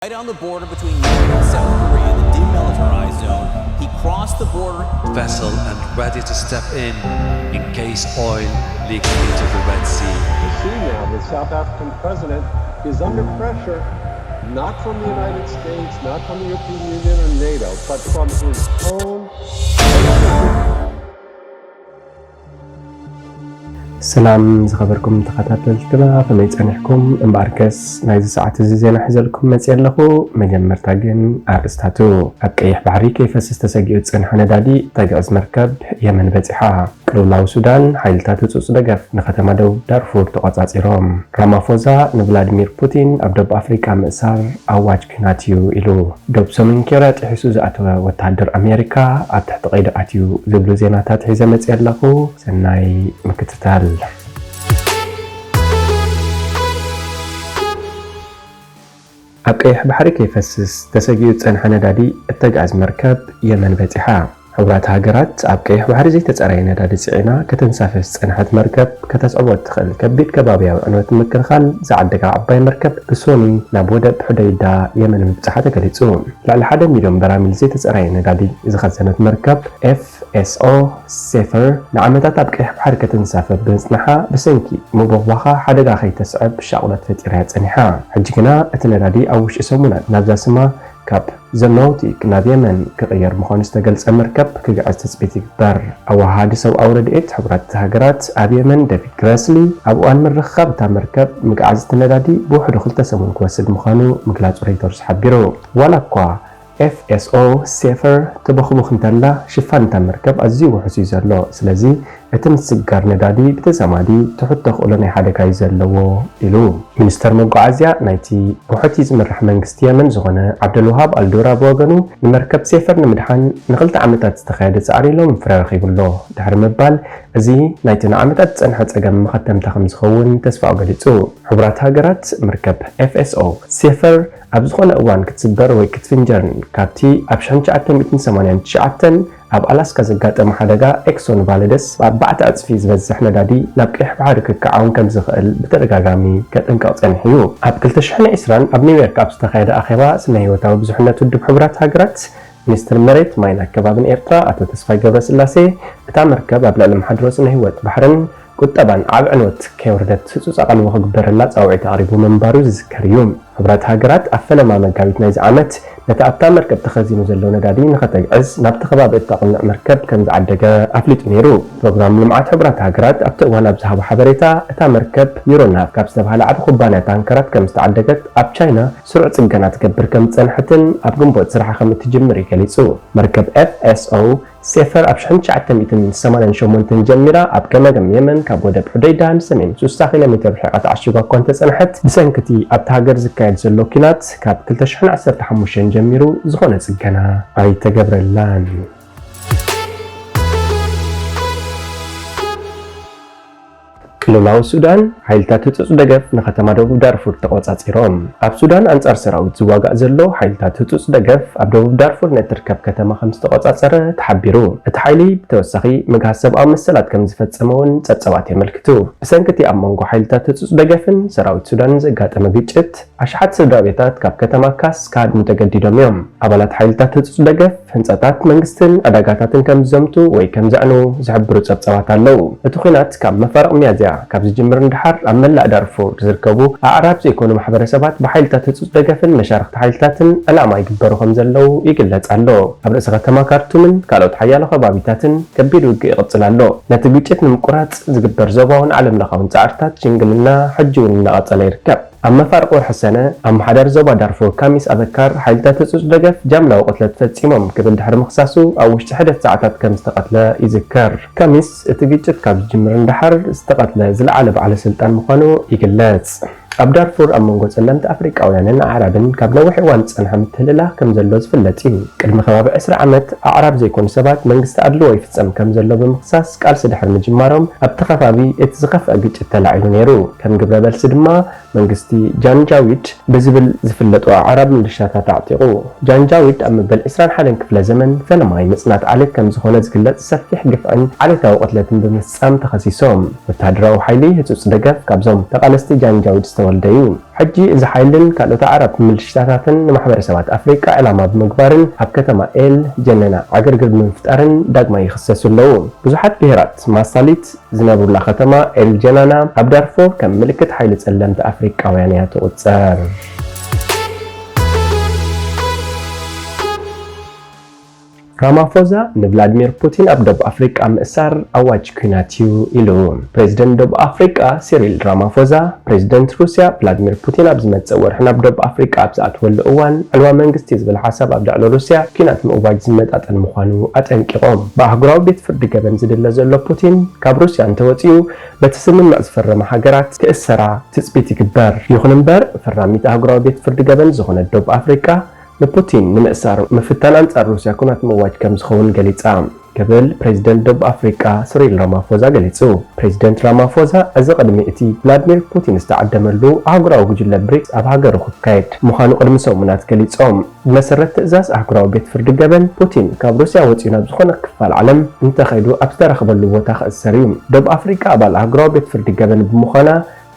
Right on the border between North and South Korea, the demilitarized zone, he crossed the border. Vessel and ready to step in in case oil leaks into the Red Sea. See now, the South African president is under pressure, not from the United States, not from the European Union or NATO, but from his own. ሰላም ዝኸበርኩም ተኸታተልትና፣ ከመይ ጸኒሕኩም? እምበኣርከስ ናይዚ ሰዓት እዚ ዜና ሒዘልኩም መጽየ ኣለኹ። መጀመርታ ግን ኣርእስታቱ። ኣብ ቀይሕ ባሕሪ ከይፈስስ ተሰጊኡ ዝጸንሐ ነዳዲ ተግዕዝ መርከብ የመን በጺሓ። ቅልውላው ሱዳን፣ ሓይልታት ህጹጽ ደገፍ ንከተማ ደቡብ ዳርፉር ተቖጻጺሮም። ራማፎዛ ንቭላድሚር ፑቲን ኣብ ደቡብ ኣፍሪቃ ምእሳር ኣዋጅ ኲናት እዩ ኢሉ። ዶብ ሰሜን ኮርያ ጥሒሱ ዝኣተወ ወተሃደር ኣሜሪካ ኣብ ትሕቲ ቀይዲ ኣትዩ ዝብሉ ዜናታት ሒዘ መጽየ ኣለኹ። ሰናይ ምክትታል። ኣብ ቀይሕ ባሕሪ ከይፈስስ ተሰጊኡ ዝጸንሐ ነዳዲ እተግዕዝ መርከብ የመን በጺሓ። ሕቡራት ሃገራት ኣብ ቀይሕ ባሕሪ ዘይተጸረየ ነዳዲ ጽዒና ከተንሳፍፍ ዝጸንሐት መርከብ ከተስዕቦ እትኽእል ከቢድ ከባብያዊ ዕንወት ንምክልኻል ዝዓደጋ ዓባይ መርከብ ብሶኒ ናብ ወደብ ሑደይዳ የመን ምብጻሓ ተገሊጹ። ልዕሊ ሓደ ሚልዮን በራሚል ዘይተጸረየ ነዳዲ ዝኸዘነት መርከብ ኤፍ ኤስ ኦ ሴፈር ንዓመታት ኣብ ቀይሕ ባሕሪ ከተንሳፍፍ ብምጽንሓ ብሰንኪ ምብኽባኻ ሓደጋ ከይተስዕብ ሻቕሎት ፈጢራ እያ ጸኒሓ። ሕጂ ግና እቲ ነዳዲ ኣብ ውሽጢ ሰሙናት ናብዛ ስማ ካብ ዘናውቲክ ናብ የመን ክቕየር ምዃኑ ዝተገልጸ መርከብ ክግዕዝ ትጽቢት ይግበር። ኣወሃሃዲ ሰብኣዊ ረድኤት ሕቡራት ሃገራት ኣብ የመን ዴቪድ ግረስሊ ኣብ እዋን ምርኽኻብ እታ መርከብ ምግዓዝ እቲ ነዳዲ ብውሕዱ ክልተ ሰሙን ክወስድ ምዃኑ ምግላጹ ሮይተርስ ሓቢሩ። ዋላ እኳ ኤፍ ኤስ ኦ ሴፈር ትበኽቡኽ እንተላ ሽፋን እታ መርከብ ኣዝዩ ውሑስ እዩ ዘሎ። ስለዚ እቲ ምስግጋር ነዳዲ ብተዛማዲ ትሑት ተኽእሎ ናይ ሓደጋ እዩ ዘለዎ ኢሉ። ሚኒስተር መጓዓዝያ ናይቲ ብሑቲ ዝምራሕ መንግስቲ የመን ዝኾነ ዓብደልውሃብ ኣልዱራ ብወገኑ ንመርከብ ሴፈር ንምድሓን ንኽልተ ዓመታት ዝተኻየደ ጻዕሪ ሎሚ ፍረ ረኺቡ ኣሎ ድሕሪ ምባል እዚ ናይቲ ንዓመታት ዝጸንሐ ጸገም መኸተምታ ከም ዝኸውን ተስፋኡ ገሊጹ። ሕቡራት ሃገራት መርከብ ኤፍ ኤስ ኦ ሴፈር ኣብ ዝኾነ እዋን ክትስበር ወይ ክትፍንጀርን ካብቲ ኣብ ሽሕን ትሽዓተ ሚእትን ሰማንያን ትሽዓተን ኣብ ኣላስካ ዘጋጠመ ሓደጋ ኤክሶን ቫለደስ ብኣርባዕተ ዕጽፊ ዝበዝሕ ነዳዲ ናብ ቀይሕ ባሕሪ ክከዓውን ከም ዝኽእል ብተደጋጋሚ ከጠንቅቕ ጸኒሑ እዩ። ኣብ ክልተ ሽሕን ዕስራን ኣብ ኒውዮርክ ኣብ ዝተኻየደ ኣኼባ ስነ ህይወታዊ ብዙሕነት ውድብ ሕቡራት ሃገራት ሚኒስትር መሬት ማይን ኣከባብን ኤርትራ ኣቶ ተስፋይ ገብረስላሴ እታ መርከብ ኣብ ልዕሊ መሓድሮ ስነ ህይወት ባሕርን ቁጠባን ዓቢ ዕንወት ከየውረደት ህጹጽ ኣቓልቦ ክግበረላ ጻውዒት ኣቕሪቡ ምንባሩ ዝዝከር እዩ። ሕቡራት ሃገራት ኣብ ፈለማ መጋቢት ናይዚ ዓመት ነቲ ኣብታ መርከብ ተኸዚኑ ዘሎ ነዳዲ ንኸተግዕዝ ናብቲ ከባቢ እተቕንዕ መርከብ ከም ዝዓደገ ኣፍሊጡ ነይሩ። ፕሮግራም ልምዓት ሕቡራት ሃገራት ኣብቲ እዋን ኣብ ዝሃቦ ሓበሬታ እታ መርከብ ዩሮናቭ ካብ ዝተባህለ ዓቢ ኩባንያ ታንከራት ከም ዝተዓደገት ኣብ ቻይና ስሩዕ ጽገና ትገብር ከም ዝጸንሐትን ኣብ ግንቦት ስራሓ ከም እትጅምር እዩ ገሊጹ። መርከብ ኤፍ ኤስ ኦ ሴፈር ኣብ ሽሕን ትሽዓተ ሚእትን ሰማንያን ሸሞንተን ጀሚራ ኣብ ገማግም የመን ካብ ወደብ ሑደይዳ ንሰሜን ስሳ ኪሎ ሜትር ርሒቓ ተዓሺጓ እኳ እንተጸንሐት፣ ብሰንኪ እቲ ኣብታ ሃገር ዝካየድ ዘሎ ኲናት ካብ ክልተ ሽሕን ዓሰርተ ሓሙሽተን ጀሚሩ ዝኾነ ጽገና ኣይተገብረላን። ቅልውላው ሱዳን፣ ሓይልታት ህጹጽ ደገፍ ንከተማ ደቡብ ዳርፉር ተቖጻጺሮም። ኣብ ሱዳን ኣንጻር ሰራዊት ዝዋጋእ ዘሎ ሓይልታት ህጹጽ ደገፍ ኣብ ደቡብ ዳርፉር ንእትርከብ ከተማ ከም ዝተቖጻጸረ ተሓቢሩ። እቲ ሓይሊ ብተወሳኺ ምግሃስ ሰብኣዊ መሰላት ከም ዝፈጸመ እውን ጸብጸባት የመልክቱ። ብሰንኪ እቲ ኣብ መንጎ ሓይልታት ህጹጽ ደገፍን ሰራዊት ሱዳንን ዘጋጠመ ግጭት፣ ኣሽሓት ስድራ ቤታት ካብ ከተማ ካስ ክሃድሙ ተገዲዶም እዮም። ኣባላት ሓይልታት ህጹጽ ደገፍ ህንጻታት መንግስትን ዕዳጋታትን ከም ዝዘምቱ ወይ ከም ዘዕንዉ ዝሕብሩ ጸብጸባት ኣለዉ። እቲ ኲናት ካብ መፋርቕ ሚያዝያ ካብ ዝጅምር ንደሓር ኣብ መላእ ዳርፉር ዝርከቡ ኣዕራብ ዘይኮኑ ማሕበረሰባት ብሓይልታት ህጹጽ ደገፍን መሻርኽቲ ሓይልታትን ዕላማ ይግበሩ ከም ዘለዉ ይግለጽ ኣሎ። ኣብ ርእሲ ከተማ ካርቱምን ካልኦት ሓያሎ ከባቢታትን ከቢድ ውግእ ይቕጽል ኣሎ። ነቲ ግጭት ንምቁራጽ ዝግበር ዞባውን ዓለም ለኻውን ጻዕርታት ሽምግልና ሕጂ እውን እናቐጸለ ይርከብ። ኣብ መፋርቕ ወርሒ ሰነ፣ ኣመሓዳሪ ዞባ ዳርፉር ካሚስ ኣበካር ሓይልታት ህጹጽ ደገፍ ጃምላዊ ቅትለት ፈጺሞም ክብል ድሕሪ ምኽሳሱ ኣብ ውሽጢ ሕደት ሰዓታት ከም ዝተቐትለ ይዝከር። ካሚስ እቲ ግጭት ካብ ዝጅምር ንደሓር ዝተቐትለ ዝለዓለ በዓለ ስልጣን ምዃኑ ይግለጽ። ኣብ ዳርፉር ኣብ መንጎ ጸለምቲ ኣፍሪቃውያንን ኣዕራብን ካብ ነዊሕ እዋን ዝጸንሐ ምትህልላኽ ከም ዘሎ ዝፍለጥ እዩ። ቅድሚ ከባቢ ዕስራ ዓመት ኣዕራብ ዘይኮኑ ሰባት መንግስቲ ኣድልዎ ይፍጸም ከም ዘሎ ብምኽሳስ ቃልሲ ድሕሪ ምጅማሮም ኣብቲ ከባቢ እቲ ዝኸፍአ ግጭት ተላዒሉ ነይሩ። ከም ግብረ መልሲ ድማ መንግስቲ ጃንጃዊድ ብዝብል ዝፍለጡ ኣዕራብ ምልሻታት ኣዕጢቑ። ጃንጃዊድ ኣብ መበል ዕስራን ሓደን ክፍለ ዘመን ፈለማይ ምጽናት ዓሌት ከም ዝኾነ ዝግለጽ ሰፊሕ ግፍዕን ዓሌታዊ ቅትለትን ብምፍጻም ተኸሲሶም። ወተሃደራዊ ሓይሊ ህጹጽ ደገፍ ካብዞም ተቓለስቲ ጃንጃዊድ ዝተዋህበ ወልደዩ። ሕጂ እዚ ሓይልን ካልኦት ኣዕራብ ምልሽታታትን ንማሕበረሰባት ኣፍሪቃ ዕላማ ብምግባርን ኣብ ከተማ ኤል ጀነና ዕግርግር ብምፍጣርን ዳግማይ ይኽሰሱ ኣለዉ። ብዙሓት ብሄራት ማሳሊት ዝነብሩላ ከተማ ኤል ጀናና ኣብ ዳርፎር ከም ምልክት ሓይሊ ጸለምቲ ኣፍሪቃውያን እያ ትቑጸር። ራማፎዛ ንቭላድሚር ፑቲን ኣብ ደቡብ ኣፍሪቃ ምእሳር ኣዋጅ ኲናት እዩ ኢሉ። ፕሬዚደንት ደቡብ ኣፍሪቃ ሲሪል ራማፎዛ፣ ፕሬዚደንት ሩስያ ቭላድሚር ፑቲን ኣብ ዝመጽእ ወርሒ ናብ ደቡብ ኣፍሪቃ ኣብ ዝኣትወሉ እዋን፣ ዕልዋ መንግስቲ ዝብል ሓሳብ ኣብ ልዕሊ ሩስያ ኲናት ምእዋጅ ዝመጣጠን ምዃኑ ኣጠንቂቖም። ብኣህጉራዊ ቤት ፍርዲ ገበን ዝድለ ዘሎ ፑቲን፣ ካብ ሩስያ እንተወጺኡ፣ በቲ ስምምዕ ዝፈረማ ሃገራት ክእሰራ ትጽቢት ይግበር። ይኹን እምበር፣ ፈራሚት ኣህጉራዊ ቤት ፍርዲ ገበን ዝኾነት ደቡብ ኣፍሪቃ፣ ንፑቲን ንምእሳር ምፍታን ኣንጻር ሩስያ ኲናት ምእዋጅ ከም ዝኸውን ገሊጻ ክብል ፕሬዚደንት ደቡብ ኣፍሪቃ ስሪል ራማፎዛ ገሊጹ። ፕሬዚደንት ራማፎዛ፣ እዚ ቅድሚ እቲ ቭላድሚር ፑቲን ዝተዓደመሉ ኣህጉራዊ ጉጅለ ብሪክስ ኣብ ሃገሩ ክካየድ ምዃኑ ቅድሚ ሰሙናት ገሊጾም። ብመሰረት ትእዛዝ ኣህጉራዊ ቤት ፍርዲ ገበን፣ ፑቲን ካብ ሩስያ ወጺኡ ናብ ዝኾነ ክፋል ዓለም እንተኸይዱ ኣብ ዝተረኽበሉ ቦታ ክእሰር እዩ። ደቡብ ኣፍሪቃ ኣባል ኣህጉራዊ ቤት ፍርዲ ገበን ብምዃና፣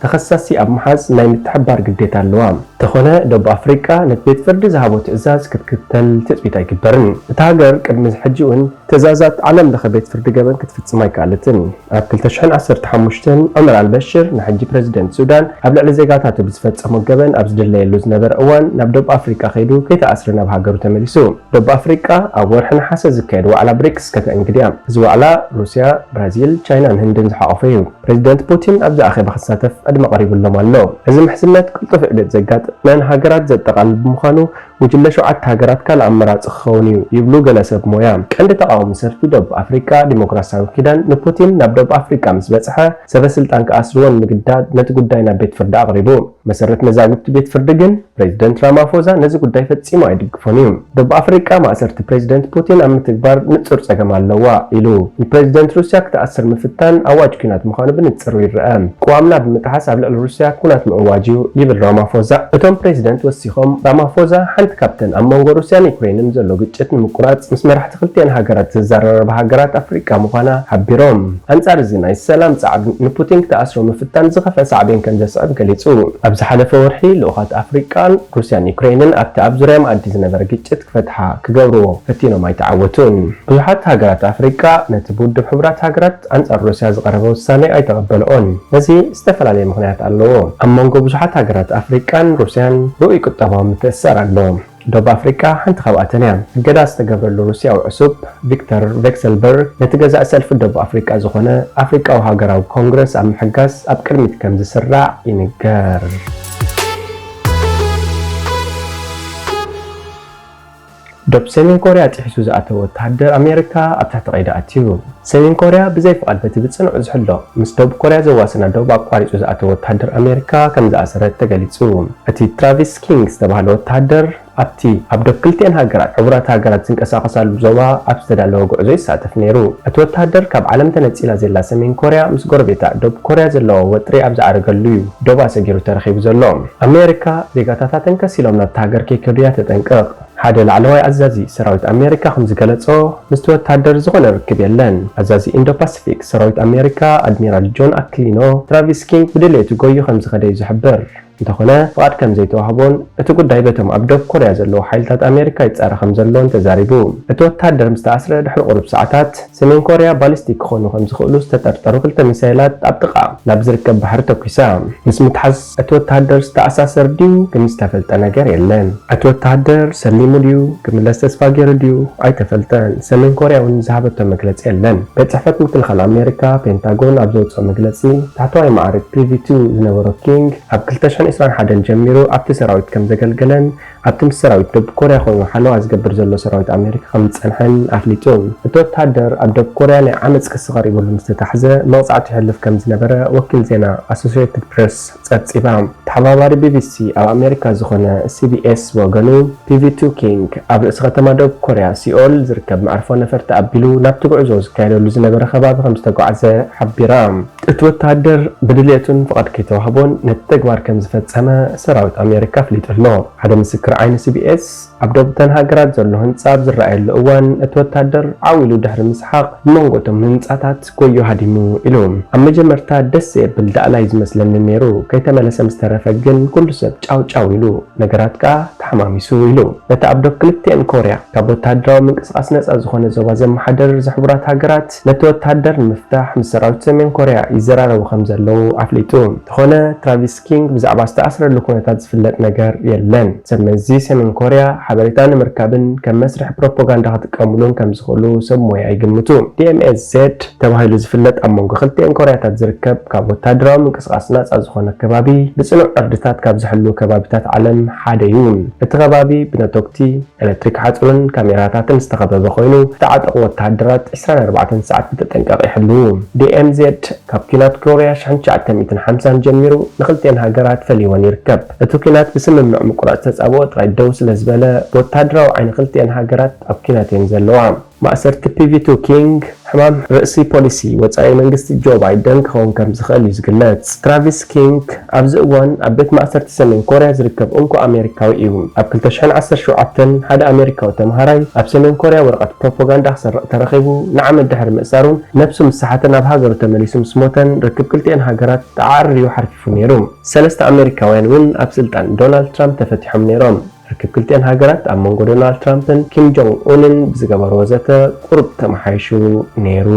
ተኸሳሲ ኣብ ምሓዝ ናይ ምትሕብባር ግዴታ ኣለዋ። እንተኾነ፣ ደቡብ ኣፍሪቃ ነቲ ቤት ፍርዲ ዝሃቦ ትእዛዝ ክትክተል ትጽቢት ኣይግበርን። እታ ሃገር ቅድሚ ሕጂ እውን ትእዛዛት ዓለም ለኸ ቤት ፍርዲ ገበን ክትፍጽም ኣይከኣለትን። ኣብ ክልተ ሽሕን ዓሰርተ ሓሙሽተን ዑመር ኣልበሽር፣ ንሕጂ ፕረዚደንት ሱዳን፣ ኣብ ልዕሊ ዜጋታቱ ብዝፈጸሞ ገበን ኣብ ዝድለየሉ ዝነበረ እዋን ናብ ደቡብ ኣፍሪቃ ከይዱ ከይተኣስረ ናብ ሃገሩ ተመሊሱ። ደቡብ ኣፍሪቃ ኣብ ወርሒ ነሓሰ ዝካየድ ዋዕላ ብሪክስ ከተእንግድ እያ። እዚ ዋዕላ ሩስያ፣ ብራዚል፣ ቻይናን ህንድን ዝሓቖፈ እዩ። ፕረዚደንት ፑቲን ኣብዚ ኣኼባ ክሳተፍ ዕድመ ቀሪቡሎም ኣሎ። እዚ ምሕዝነት ቅልጡፍ ዕቤት ዘጋጠመን ሃገራት ዘጠቓልል ብምዃኑ፣ ጉጅለ ሸውዓተ ሃገራት ካልእ ኣመራጺ ክኸውን እዩ ይብሉ ገለ ሰብ ሞያ። ቀንዲ ተቓወሚ ሰልፊ ደቡብ ኣፍሪቃ ዲሞክራሲያዊ ኪዳን ንፑቲን ናብ ደቡብ ኣፍሪቃ ምስ በጽሐ፣ ሰበ ስልጣን ክኣስርዎ ንምግዳድ ነቲ ጉዳይ ናብ ቤት ፍርዲ ኣቕሪቡ። መሰረት መዛግብቲ ቤት ፍርዲ ግን፣ ፕሬዚደንት ራማፎዛ ነዚ ጉዳይ ፈጺሙ ኣይድግፎን እዩ። ደቡብ ኣፍሪቃ ማእሰርቲ ፕሬዚደንት ፑቲን ኣብ ምትግባር ንጹር ጸገም ኣለዋ ኢሉ። ንፕሬዚደንት ሩስያ ክትኣስር ምፍታን ኣዋጅ ኲናት ምዃኑ ብንጽሩ ይረአ። ቅዋምና ብምጥሓስ ኣብ ልዕሊ ሩስያ ኲናት ምእዋጅ እዩ ይብል ራማፎዛ። እቶም ፕሬዚደንት ወሲኾም፣ ራማፎዛ ሓንቲ ካብተን ኣብ መንጎ ሩስያን ዩክሬንን ዘሎ ግጭት ንምቁራጽ ምስ መራሕቲ ክልቲአን ሃገራት ዝዘራረባ ሃገራት ኣፍሪቃ ምዃና ሓቢሮም። ኣንጻር እዚ ናይ ሰላም ጻዕሪ ንፑቲን ክትኣስሮ ምፍታን ዝኸፍአ ሳዕቤን ከም ዘስዕብ ገሊጹ። ኣብ ዝሓለፈ ወርሒ ልኡኻት ኣፍሪቃን ሩስያን ዩክሬንን ኣብቲ ኣብ ዙርያ መኣዲ ዝነበረ ግጭት ክፈትሓ ክገብርዎ ፈቲኖም ኣይተዓወቱን። ብዙሓት ሃገራት ኣፍሪቃ ነቲ ብውድብ ሕቡራት ሃገራት ኣንጻር ሩስያ ዝቐረበ ውሳኔ ኣይተቐበልኦን። ነዚ ዝተፈላለየ ምኽንያት ኣለዎ። ኣብ መንጎ ብዙሓት ሃገራት ኣፍሪቃን ሩስያን ርኡይ ቁጠባዊ ምትእስሳር ኣሎ። ደቡብ ኣፍሪቃ ሓንቲ ካብኣተን እያ። እገዳ ዝተገብረሉ ሩስያዊ ዕሱብ ቪክተር ቬክሰልበርግ ነቲ ገዛኢ ሰልፊ ደቡብ ኣፍሪቃ ዝኾነ ኣፍሪቃዊ ሃገራዊ ኮንግረስ ኣብ ምሕጋዝ ኣብ ቅድሚት ከም ዝስራዕ ይንገር። ዶብ ሰሜን ኮርያ ጥሒሱ ዝኣተወ ወተሃደር ኣሜሪካ ኣብ ትሕቲ ቀይዲ ኣትዩ። ሰሜን ኮርያ ብዘይ ፍቓድ በቲ ብጽኑዕ ዝሕሎ ምስ ደቡብ ኮርያ ዘዋስና ዶብ ኣቋሪጹ ዝኣተወ ወተሃደር ኣሜሪካ ከም ዝኣሰረት ተገሊጹ። እቲ ትራቪስ ኪንግ ዝተባህለ ወተሃደር ኣብቲ ኣብ ዶብ ክልቲኤን ሃገራት ሕቡራት ሃገራት ዝንቀሳቐሳሉ ዞባ ኣብ ዝተዳለወ ጉዕዞ ይሳተፍ ነይሩ። እቲ ወተሃደር ካብ ዓለም ተነጺላ ዘላ ሰሜን ኮርያ ምስ ጎረቤታ ዶብ ኮርያ ዘለዎ ወጥሪ ኣብ ዝዓረገሉ እዩ ዶብ ኣሰጊሩ ተረኺቡ ዘሎ። ኣሜሪካ ዜጋታታ ተንከሲሎም ናብታ ሃገር ከይከዱ እያ ተጠንቅቕ። ሓደ ላዕለዋይ ኣዛዚ ሰራዊት ኣሜሪካ ከም ዝገለጾ፣ ምስቲ ወተሃደር ዝኾነ ርክብ የለን። ኣዛዚ ኢንዶ ፓሲፊክ ሰራዊት ኣሜሪካ ኣድሚራል ጆን ኣክሊኖ፣ ትራቪስ ኪንግ ብድሌቱ ጎዩ ከም ዝኸደ እዩ ዝሕብር። እንተኾነ፣ ፍቓድ ከም ዘይተዋህቦን እቲ ጉዳይ በቶም ኣብ ደቡብ ኮርያ ዘለዉ ሓይልታት ኣሜሪካ ይጻረ ከም ዘሎን ተዛሪቡ። እቲ ወተሃደር ምስ ተኣስረ ድሕሪ ቁሩብ ሰዓታት፣ ሰሜን ኮርያ ባሊስቲክ ክኾኑ ከም ዝኽእሉ ዝተጠርጠሩ ክልተ ሚሳይላት ኣብ ጥቓ ናብ ዝርከብ ባሕሪ ተኲሳ። ምስ ምትሓዝ እቲ ወተሃደር ዝተኣሳሰር ድዩ ግን ዝተፈልጠ ነገር የለን። እቲ ወተሃደር ሰሊሙ ድዩ ክምለስ ተስፋ ገይሩ ድዩ ኣይተፈልጠን። ሰሜን ኮርያ እውን ዝሃበቶ መግለጺ የለን። ቤት ጽሕፈት ምክልኻል ኣሜሪካ ፔንታጎን ኣብ ዘውጽኦ መግለጺ፣ ታሕተዋይ ማዕርግ ፒ ቪ ቱ ዝነበሮ ኪንግ ኣብ ክልተ ሽሕን ዕስራን ሓደን ጀሚሩ ኣብቲ ሰራዊት ከም ዘገልገለን ኣብቲ ምስ ሰራዊት ደቡብ ኮርያ ኮይኑ ሓለዋ ዝገብር ዘሎ ሰራዊት ኣሜሪካ ከም ዝጸንሐን ኣፍሊጡ። እቲ ወተሃደር ኣብ ደቡብ ኮርያ ናይ ዓመጽ ክሲ ቀሪቡሉ ምስ ተታሕዘ መቕጻዕቱ ይሕልፍ ከም ዝነበረ ወኪል ዜና ኣሶሲየትድ ፕረስ ጸብጺባ። ተሓባባሪ ቢ ቢ ሲ ኣብ ኣሜሪካ ዝኾነ ሲ ቢ ኤስ ብወገኑ፣ ፒ ቪ ቱ ኪንግ ኣብ ርእሲ ከተማ ደቡብ ኮርያ ሲኦል ዝርከብ መዕርፎ ነፈርቲ ኣቢሉ ናብቲ ጉዕዞ ዝካየደሉ ዝነበረ ከባቢ ከም ዝተጓዕዘ ሓቢራ። እቲ ወተሃደር ብድልየቱን ፍቓድ ከይተዋህቦን ነቲ ተግባር ከም ዝፈጸመ ሰራዊት ኣሜሪካ ኣፍሊጡ ኣሎ። ሓደ ምስክር ብዓይኒ ሲቢኤስ፣ ኣብ ደቡብ እተን ሃገራት ዘሎ ህንጻ ኣብ ዝረኣየሉ እዋን፣ እቲ ወታደር ዓው ኢሉ ድሕሪ ምስሓቕ፣ ብመንጎ እቶም ህንጻታት ጎዮ ሃዲሙ ኢሉ። ኣብ መጀመርታ ደስ ዘየብል ዳእላ እዩ ዝመስለኒ ነይሩ፣ ከይተመለሰ ምስ ተረፈ ግን ኩሉ ሰብ ጫው ጫው ኢሉ፣ ነገራት ከኣ ተሓማሚሱ ኢሉ። ነቲ ኣብ ዶብ ክልቲኤን ኮርያ ካብ ወታደራዊ ምንቅስቓስ ነጻ ዝኾነ ዞባ ዘመሓደር ዝሕቡራት ሃገራት፣ ነቲ ወታደር ንምፍታሕ ምስ ሰራዊት ሰሜን ኮርያ ይዘራረቡ ከም ዘለዉ ኣፍሊጡ። እንተኾነ፣ ትራቪስ ኪንግ ብዛዕባ ዝተኣስረሉ ኩነታት ዝፍለጥ ነገር የለን። ሰብ መዚ ሰሜን ኮርያ ሓበሬታ ንምርካብን ከም መስርሕ ፕሮፓጋንዳ ክጥቀምሉን ከም ዝኽእሉ ሰብ ሞያ ይግምቱ። ዲ ኤም ኤስ ዜድ ተባሂሉ ዝፍለጥ ኣብ መንጎ ክልቲኤን ኮርያታት ዝርከብ ካብ ወታደራዊ ምንቅስቓስ ናጻ ዝኾነ ከባቢ፣ ብጽኑዕ ዕርድታት ካብ ዝሕልዉ ከባቢታት ዓለም ሓደ እዩ። እቲ ከባቢ ብነቶግቲ፣ ኤሌክትሪክ ሓጹርን ካሜራታትን ዝተኸበበ ኮይኑ፣ ዝተዓጠቑ ወተሃደራት ዕስራን ኣርባዕተን ሰዓት ብተጠንቀቕ ይሕልዉ። ዲ ኤም ዜድ ካብ ኲናት ኮርያ ሽሕን ትሽዓተ ሚእትን ሓምሳን ጀሚሩ ንኽልቲኤን ሃገራት ፈልይወን ይርከብ። እቲ ኲናት ብስምምዕ ምቁራጽ ተጻብኦ ጥራይ ደው ስለ ዝበለ፣ ብወተሃደራዊ ዓይኒ ክልቲኤን ሃገራት ኣብ ኲናት እየን ዘለዋ። ማእሰርቲ ፒ ቪ ቱ ኪንግ ሕማም ርእሲ ፖሊሲ ወጻኢ መንግስቲ ጆ ባይደን ክኸውን ከም ዝኽእል እዩ ዝግለጽ። ትራቪስ ኪንግ ኣብዚ እዋን ኣብ ቤት ማእሰርቲ ሰሜን ኮርያ ዝርከብ እንኮ ኣሜሪካዊ እዩ። ኣብ ክልተ ሽሕን ዓሰርተ ሸውዓተን ሓደ ኣሜሪካዊ ተምሃራይ ኣብ ሰሜን ኮርያ ወረቐት ፕሮፓጋንዳ ክሰርቕ ተረኺቡ ንዓመት ድሕሪ ምእሳሩን ነብሱ ምስ ሰሓተን ኣብ ሃገሩ ተመሊሱ ምስ ሞተን ርክብ ክልቲኤን ሃገራት ተዓርዩ ሓርፊፉ ነይሩ። ሰለስተ ኣሜሪካውያን እውን ኣብ ስልጣን ዶናልድ ትራምፕ ተፈቲሖም ነይሮም። ርክብ ክልቲኤን ሃገራት ኣብ መንጎ ዶናልድ ትራምፕን ኪም ጆንግ ኡንን ብዝገበርዎ ዘተ ቁሩብ ተመሓይሹ ነይሩ።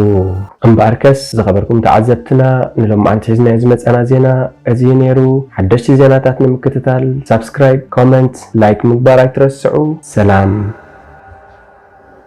እምበኣርከስ ዝኸበርኩም ተዓዘብትና፣ ንሎማዓንቲ ሒዝናዮ ዝመጸና ዜና እዚ እዩ ነይሩ። ሓደሽቲ ዜናታት ንምክትታል ሳብስክራይብ፣ ኮመንት፣ ላይክ ምግባር ኣይትረስዑ። ሰላም።